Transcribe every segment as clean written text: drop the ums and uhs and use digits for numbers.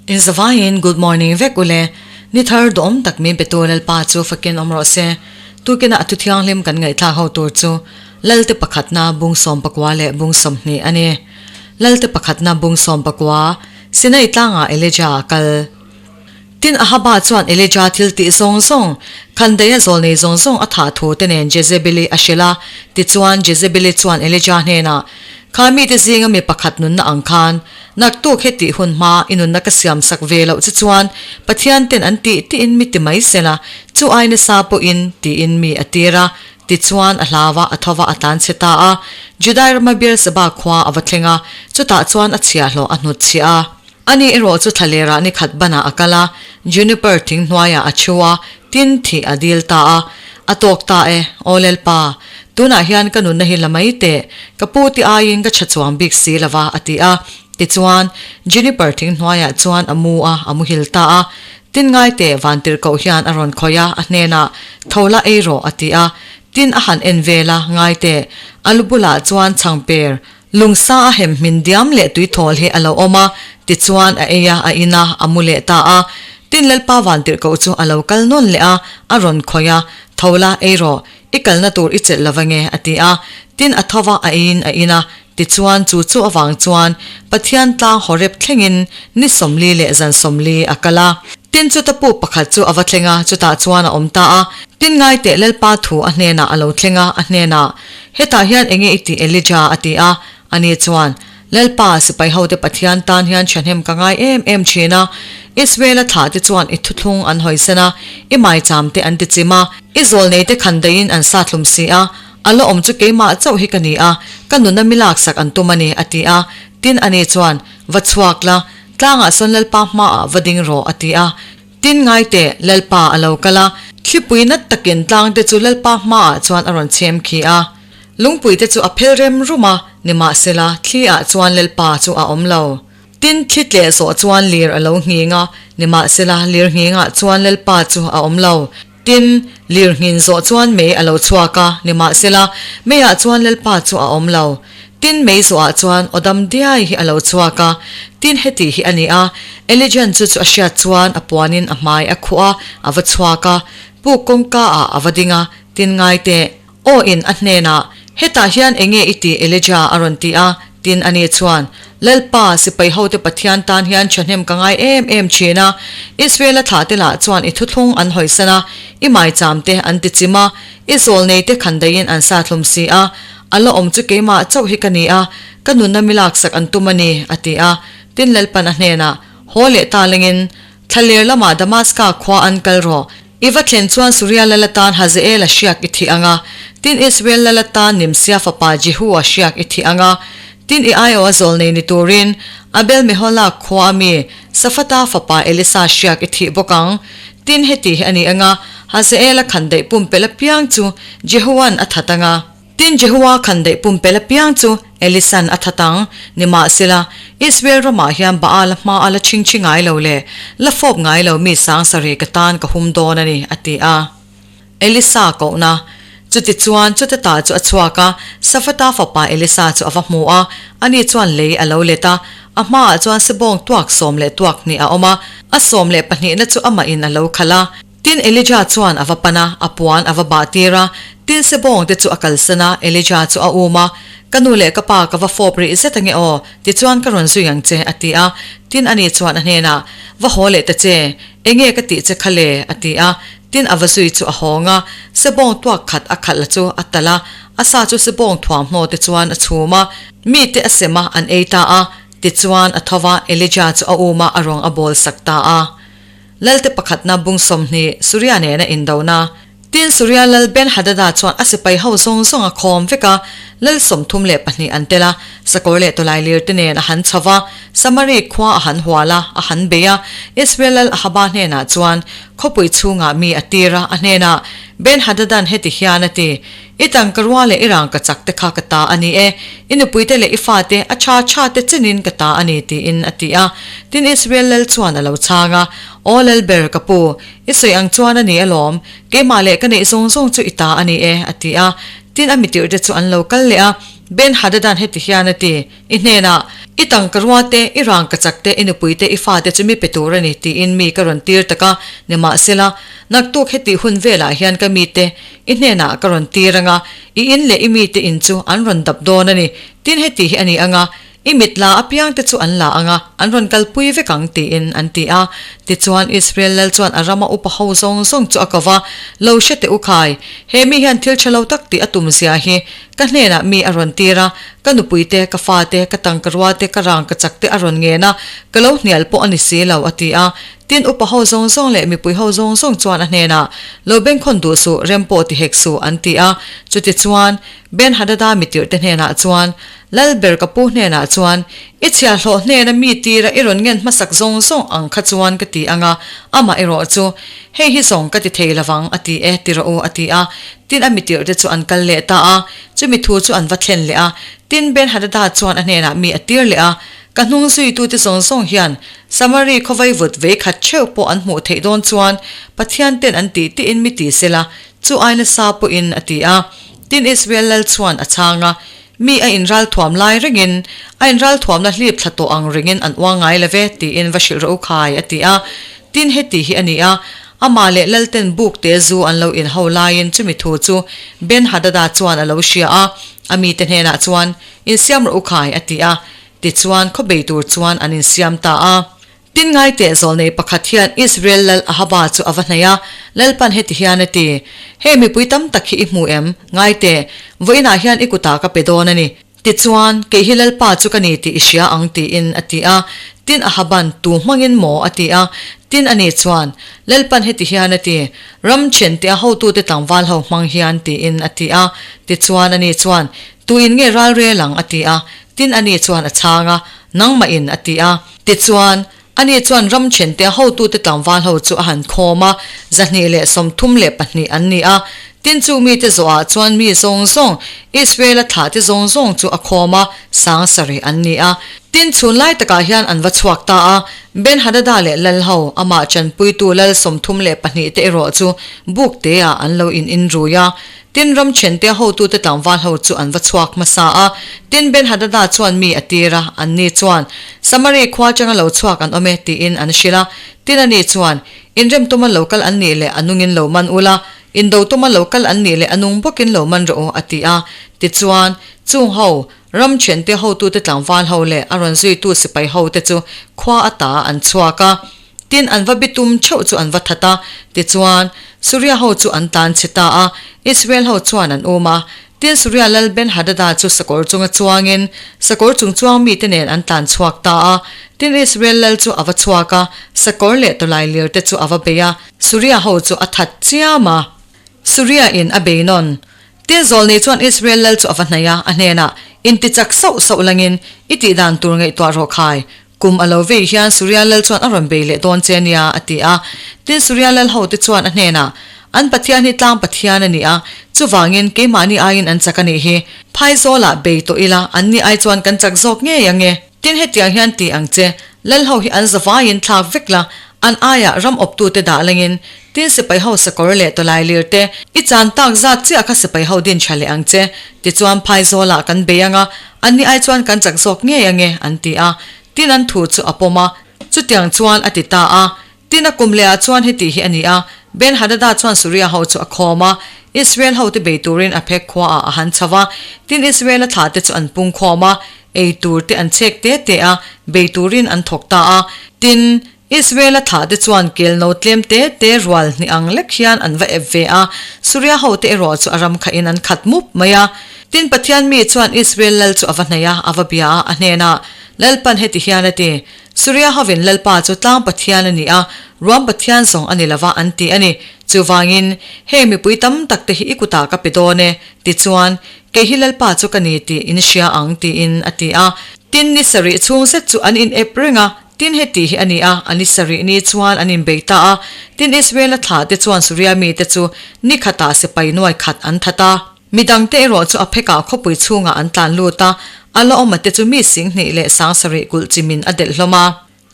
In zavaiin good morning vek ule. Ni thar duhawm tak min petu Lalpa chu fakin awm rawh se. Tukinah a thu thianghlim kan ngaihthlak ho tur chu Lalte pakhatna bung 19 leh bung 20 a ni. Lalte pakhatna bung 19, Sinai tlangah Elijah a kal. Tin, Ahaba chuan Elijah thil tih zawng zawng, Khandaia zawlnei zawng zawng a thah thu te nen Jezebeli a hrilh a. Tichuan, Jezebeli chuan Elijah hnenah, Kha mite zinga mi pakhat nunna ang khan, naktuk hetih hun hma i nunna ka siam sak ve loh che chuan Pathian ten an tih tiin mi ti mai sela, chu ai nasa pawhin, tiin mi a tir a. Tichuan, a hlau a, a tho va, a tlan chhe ta a. Judai rama Beerseba khua a va thleng a, chutah chuan a chhiahhlawh a hnutchhiah a. Ani erawh chu thlalerah ni khat banah a kal a, juniper thing hnuaiah a chhu a, tin thih a dil ta a. A tawk ta e, Aw Lalpa, tunah hian ka nunna hi la mai teh, ka pu ti aiin ka tha chuang bik si lo va, a ti a. Tichuan, juniper thing hnuaiah chuan a mu a, a muhil ta a. Tin ngai teh vantirhkoh hian a rawn khawih a, a hnenah, Tho la ei rawh, a ti a. Tin a han en vel a, ngai teh, a lu bulah chuan chhangper, Lungsa a hem hmin diam leh tuithawl hi a lo awm a, tichuan a ei a, a in a, a mu leh ta a. Tin Lalpa vantirhkoh chu a lo kal nawn leh a, a rawn khawih a, Tho la, ei rawh, i kalna tur i chelh lo ange, a ti a. Tin a tho va, a eiin a in a, tichuan chu chu avang chuan Pathian tlang Horeb thlengin ni 40 leh zan 40 a kal a. Tin chuta puk pakhat chu a va thleng a, chutah chuan a awm ta a. Tin ngaiteh Lalpa thu a hnenah a lo thleng a, a hnenah, Hetah hian enge i tih Elijah? a ti a. Ani chuan, Lalpa, sipai hote Pathian tan hian thahnem ka ngai em em thin a. Israel-a thlahte chuan i thuthlung an hawisan a, i maicham te an ti chim a, i zawlneite khandaiin an sathlum si a, a la awm chu keimah chauh hi ka ni a, ka nuna mi laksak an tum a ni, a ti a. Tin, ani chuan, Va chhuak la, tlangah sawn Lalpa hmaah va ding rawh, a ti a. Tin ngai teh, Lalpa a lo kal a, thlipui nat takin tlangte chu Lalpa hmaah chuan a rawn chhem khi a. Lungpuite chu a phel rem rum a, nimahsela, thli ah chuan Lalpa chu a awm lo. Tin, thli tleh zawh chuan lir a lo nghing a, nimahsela, lir nghingah chuan Lalpa chu a awm lo. Tin, lir nghin zawh chuan mei a lo chhuak a, nimahsela, meiah chuan Lalpa chu a awm lo. Tin, mei zawhah chuan aw dam diai hi a lo chhuak a. Tin, heti hi a ni a, Elijan chu chu a hriat chuan a puanin a hmai a khuh a, a va chhuak a, puk kawngka ah a va ding a, tin ngai teh. Aw in a hnenah, Hetah hian enge i tih Elijah? a rawn ti a. Tin ani chuan, Lalpa, sipai hote Pathian tan hian thahnem ka ngai em em thin a. Israel-a thlahte lah chuan i thuthlung an hawisan a, i maicham te an ti chim a, i zawlnei te khandaiin an sathlum si a. A la awm chu keimah chauh hi ka ni a, ka nunna mi laksak an tum a ni, a ti a. Tin Lalpan a hnenah, Haw leh ta lengin, Thlaler lamah Damaska khua an kal rawh. I va thlen chuan Suria lal atan Hazael-a hriak i thih ang a, tin Israel lal atan Nimsia fapa Jehu-a hriak i thih ang a. Tin i aiawh a zawlnei ni turin Abel Mehola khua a mi Safata fapa Elisa hriak i thih bawk ang. Tin heti hi a ni ang a, Hazael-a khandaih pumpelh apiang chu Jehu-a'n a that ang a. Tin, Jehova khandaih pumpelh apiang chu Elisan a that ang. Nimahsela, Israel ramah hian Baal-a hma a la chhingchhi ngai lo leh la fawp ngai lo mi sangsarih ka tan ka hum dawn a ni, a ti a. Elisa kohna. Chutichuan, chuta ta chu a chhuak a, Safata fapa Elisa chu a va hmu a, ani chuan lei a lo let a. A hmaah chuan sebawng tuak 12 a awm a, a 12na chu amahin a lo khalh a. Tin, Elijah chuan a va pan a, a puan a va bah tir a. Tin, sebawng te chu a kalsan a, Elijah chu a um a, Ka nu leh ka pa ka va fawp rih zet ange aw, tichuan ka rawn zui ang che, a ti a. Tin, ani chuan a hnenah, Va haw leh ta che, enge ka tih che kha le? a ti a. Tin, a va zui chu a hawng a, sebawng tuak khat a khalh chu a talh a, a sa chu sebawng thuamhnaw te chuan a chhum a, mite a sem a, an ei ta a. Tichuan, a tho va, Elijah chu a um a, a rawng a bawl sak ta a. Lalte pakhatna bung 20, Suria nena indona. Tin, Suria lal Ben-hadada chuan a sipai ho zawng zawng a khawm vek a, lal 32 an tel a, sakawr leh tawlailir te nen a han chho va, Samari khua a han hual a, a han bei a. Israel lal Ahaba hnenah chuan khawpui chhungah mi a tir a, a hnenah, Ben-hadada'n heti hian a ti, I tangka rua leh i rangka chak te kha ka ta a ni e, i nupuite leh i fate a tha tha te chenin ka ta a ni, tiin a ti a. Tin, Israel lal chuan a lo chhang a, Aw Lalber, ka pu, i sawi ang chuan a ni alawm, keimah leh ka neih zawng zawng chu i ta a ni e, a ti a. Tin, a mitirhte chu an lo kal leh a. Ben-Hadada'n heti hian a ti, I hnenah, I tangkarua te, i rangkachak te, i nupui te, i fate chu mi pe tur a ni, tiin mi ka rawn tir tak a, nimahsela, naktuk hetih hun velah hian ka mite i hnenah ka rawn tir ang a, i in leh i mite in chu an rawn dap dawn a ni. Tin, heti hi a ni ang a, I mit la apiangte chu an la ang a, an rawn kalpui vek ang, tiin an ti a. Tichuan, Israel lal chuan a rama upa ho zawng zawng chu a ko va, Lo hre teh u khai, he mi hian thil tha lo tak tih a tum zia hi ka hnenah mi a rawn tir a, ka nupui te, ka fa te, ka tangkarua te, ka rangkachak te a rawn ngen a, ka lo hnial pawh a ni si lo, a ti a. Tin, upa ho zawng zawng leh mipui ho zawng zawng chuan a hnenah, Lo bengkhawn duh suh, rem pawh ti hek suh, an ti a. Chutichuan, Ben-Hadada mitirhte hnenah chuan, Lal ber ka pu hnenah chuan, I chhiahhlawh hnena mi tira i rawn ngen hmasak zawng zawng ang kha chuan ka ti ang a, amah erawh chu, Hei hi zawng ka ti thei lovang, a ti e, ti rawh u, a ti a. Tin, a mitirhte chu an kal leh ta a, chumi thu chu an va thlen leh a. Tin, Ben-Hadada chuan a hnenah mi a tir leh a, Ka hnung zuitute zawng zawng hian Samari khawvai vut vei khat theuh pawh an hmuh theih dawn chuan Pathian ten an tih tiin mi ti sela, chu ai nasa pawhin, a ti a. Tin, Israel lal chuan a chhang a, Mi a inral thuam lai rengin, a inral thuamna hlip thla tawh ang ringin an uang ngai lo ve, tiin va hrilh rawh u khai, a ti a. Tin, heti hi a ni a, amah leh Lalten buk te zu an lo inho laiin chumi thu chu Ben-Hadada chuan a lo hria a, a mite hnenah chuan, Insiam rawh u khai, a ti a. Tichuan, khaw bei tur chuan an insiam ta a. Tin ngai teh zawlnei pakhat hian Israel lal Ahaba chu a va hnaih a, Lalpan heti hian a ti, Hei mipui tam tak hi i hmu em? Ngai teh, vawiinah hian i kutah ka pe dawn a ni. Tichuan, kei hi Lalpa chu ka ni tih i hria ang tiin a ti a. Tin Ahaban, Tu hmangin maw? a ti a. Tin ani chuan, Lalpan heti hian a ti, Ram then teh a hotute tlangval ho hmang hian tiin a ti a. Tichuan ani chuan, Tuin nge ral rel ang? a ti a. Tin ani chuan a chhang a, Nangmahin a ti a. Tichuan, ani chuan ram thente a hotute tlangval ho chu a han khawm a, 232 an ni a. Tin chu mite zawhah chuan mi zawng zawng, Israel-a thlahte zawng zawng chu a khawm a, 7000 an ni a. Tin chhun lai takah hian an va chhuak ta a, Ben-Hadada leh lal ho, amah chanpuitu lal 32 te erawh chu buk teah an lo in inrui a. Tin, ram thente a hotute tlangval ho chu an va chhuak hmasa a. Tin, Ben-Hadada chuan mi a tir a, anni chuan, Samari khua atanga lo chhuak an awm e, tiin an hrilh a. Tin, ani chuan, Inrem tuma lo kal an nih leh a nungin lo man ula, indo tuma lo kal an nih leh a nung bawkin lo man rawh u, a ti a. Tichuan, chung ho, ram thente hotute tlangval ho leh a rawn zuitu sipai hote chu khua ata an chhuak a. Tin, an va bitum theuh chu an va that a, tichuan, Suria ho chu an tlan chhe ta a, Israel ho chuan an um a. Tin, Suria lal Ben-hadada chu sakawr chunga chuangin, sakawr chung chuang mite nen an tlan chhuak ta a. Tin, Israel lal chu a va chhuak a, sakawr leh tawlai lir te chu a va bei a, Suria ho chu a that chiam a. Suria in a bei nawn. Tin, Zawlnei chuan Israel lal chu a va hnaih a, a hnenah, Intichak sauh sauh langin, i tihdan tur ngaihtuah rawh khai. Kum a lo vei hian Suria lal chuan a rawn bei leh dawn che nia, a ti a. Tin, Suria lal hote chuan a hnenah, An Pathian hi tlang Pathian a ni a, chuvangin keimahni aiin an chak a nih hi. Phaizawlah bei tawh ila, anni ai chuan kan chak zawk ngei ang e. Tin, hetiang hian ti ang che, lal ho hi an zavaiin thlak vek la, an aiah ram awptute dah langin, tin sipai ho sakawr leh tawlai lir te, i chan tak zat chiah kha sipai ho din tha leh ang che. Tichuan Phaizawlah kan bei ang a, Anni ai chuan kan chak zawk ngei ange, an ti a. Tin an thu chu a pawm a. Chutiang chuan a ti ta a. Tin a kum lehah chuan heti hi a ni a, Ben-hadada chuan Suria ho chu a khawm a, Israel hote bei turin Aphek khuaah a han chho va. Tin Israel-a thlahte chu an pung khawm a, ei tur te an chhek te te a, bei turin an thawk ta a. Tin, Israel-a thlahte chuan kel no tlem te te rual hnih ang lek hian an va ep ve a, Suria hote erawh chu a ram khahin an khat mup mai a. Tin, Pathian mi chuan Israel lal chu a va hnaih a, a va bia a, a hnenah, Lalpan heti hian a ti, Suria hovin Lalpa chu tlang Pathian a ni a, ruam Pathian zawng a ni lova an ti a ni. Chuvangin, heng mipui tam tak te hi i kutah ka pe dawn e, tichuan, kei hi Lalpa chu ka ni tih in hria ang, tiin a ti a. Tin, ni sarih chhung zet chu an inep reng a, Tin heti hi a ni a, a ni sarih ni chuan an inbei ta a. Tin Israel-a thlahte chuan Suria mite chu ni khatah sipai nuai khat an that a. Mi dangte erawh chu Aphekah khawpui chhungah an tlan lut a, a la awmate chu mi 27,000 kulh chimin a delh hlawm a.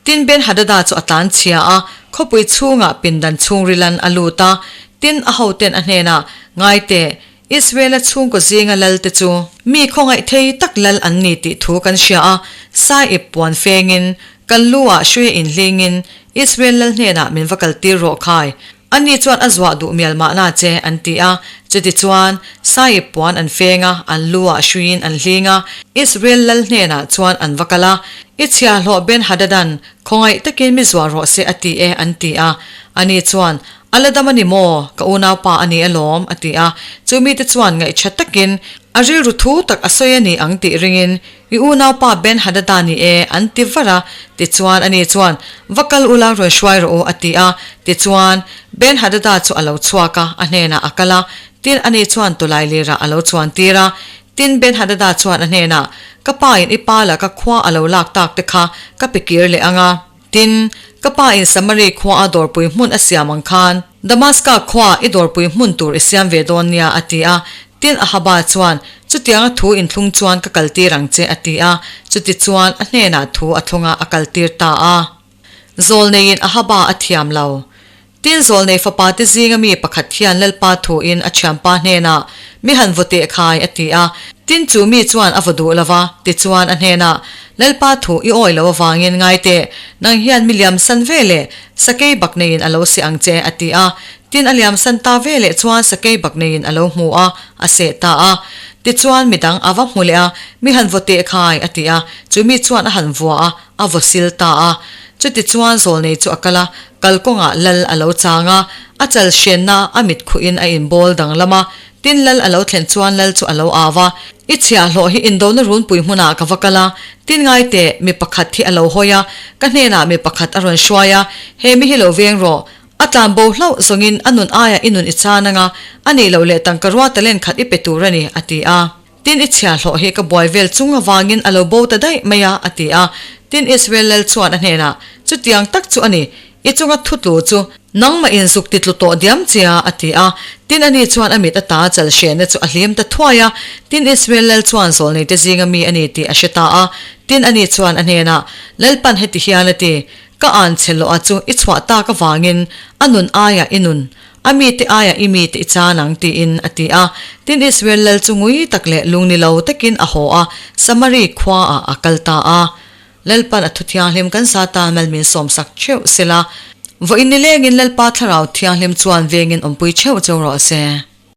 Tin Ben-hadada chu a tlan chhia a, khawpui chhungah pindan chhungrilan a lut a. Tin a hoten a hnenah, Ngaiteh! Israela chhungkaw zinga lalte chu mi khawngaih thei tak lal an ni tih thu kan hria a, saiip puan fengin, kan lu ah hrui inhlingin Israel lal hnenah min va kaltir rawh khai. Ani chuan a zuah duh mial mahna che, an ti a. Chutichuan, saiip puan an feng a, an lu ah hruiin an hling a, Israel lal hnenah chuan an va kal a. I chhiahhlawh Ben-Hadadan khawngaih takin mi zuah rawh se a ti e, an ti a. Ani chuan, A la dam a ni maw? Ka unaupa a ni alawm, a ti a. Chu mite chuan ngaihṭha takin, A rilru thu tak a sawi a ni ang tih ringin, I unaupa Ben-Hadada ni e, an ti var a. Tichuan, ani chuan, Va kal ula, rawn hruai rawh u, a ti a. Tichuan, Ben-Hadada chu a lo chhuak a, a hnenah a kal a. Tin, ani chuan tawlai lirah a lo chuan tir a. Tin, Ben-Hadada chuan a hnenah, Ka pain i pa laka khua a lo lak tak te kha ka pe kir leh ang a. Tin, ka pa in Samari khua a dawrpui hmun a siam ang khan, Damaska khua i dawrpui hmun tur i siam ve dawn nia, a ti a. Tin, Ahaba chuan, Chutianga thu inthlung chuan ka kaltir ang che, a ti a. Chutichuan, a hnenah thu a thlung a, a kaltir ta a. Zawlneiin Ahaba a thiam lo. Tin, zawlnei fapa te zinga mi pakhat hian Lalpa thuin a thianpa hnenah, Mi han vaw teh khai, a ti a. Tin, chu mi chuan a vaw duh lo va, tichuan a hnenah, Lalpa thu i awi lo avangin ngai teh, nang hian mi liamsan ve leh sakei bak neiin a lo seh ang che, a ti a. Tin, a liamsan ta ve leh chuan sakei bak neiin a lo hmu a, a seh ta a. Tichuan, midang a va hmu leh a, Mi han vaw teh khai, a ti a. Chu mi chuan a han vua a, a vaw sil ta a. Chutichuan zawlnei chu a kal a, kalkawngah lal a lo chang a, a chal hrenna a mit khuhin a inbawl danglam a. Tin lal a lo thlen chuan lal chu a lo au a, I chhiahhlawh hi indona runpui hmunah ka va kal a, tin ngai teh, mi pakhat hi a lo hawi a, ka hnenah mi pakhat a rawn hruai a, he mi hi lo veng rawh. A tlan bo hlauh zawngin a nun aiah i nun i chan anga, a nih loh leh tangka rua talent khat i pe tur a ni, a ti a. Tin, i chhiahhlawh hi ka buai vel chung avangin a lo bo ta daih mai a, a ti a. Tin, Israel lal chuan a hnenah, Chutiang tak chu a ni, i chunga thu tlu chu nangmah in zuk ti tlu tawh diam che a, a ti a. Tin, ani chuan a mit ata chal hriatna chu a hlim ta thuai a. Tin, Israel lal chuan zawlneite zinga mi a ni tih a hre ta a. Tin, ani chuan a hnenah, Lalpan heti hian a ti, Ka an che loh a chu i chhuah tak avangin a nun aiah i nun, a mite aiah i mite i chan ang, tiin a ti a. Tin, Israel lal chu ngui tak leh lungni lo takin a haw a, Samari khuaah a kal ta a. Lalpan a thu thianghlim kan sa tan malmin sawmsak theuh sela, vawiin nilengin Lalpa Thlarau Thianghlim chuan vengin awmpui theuh cheu rawh se.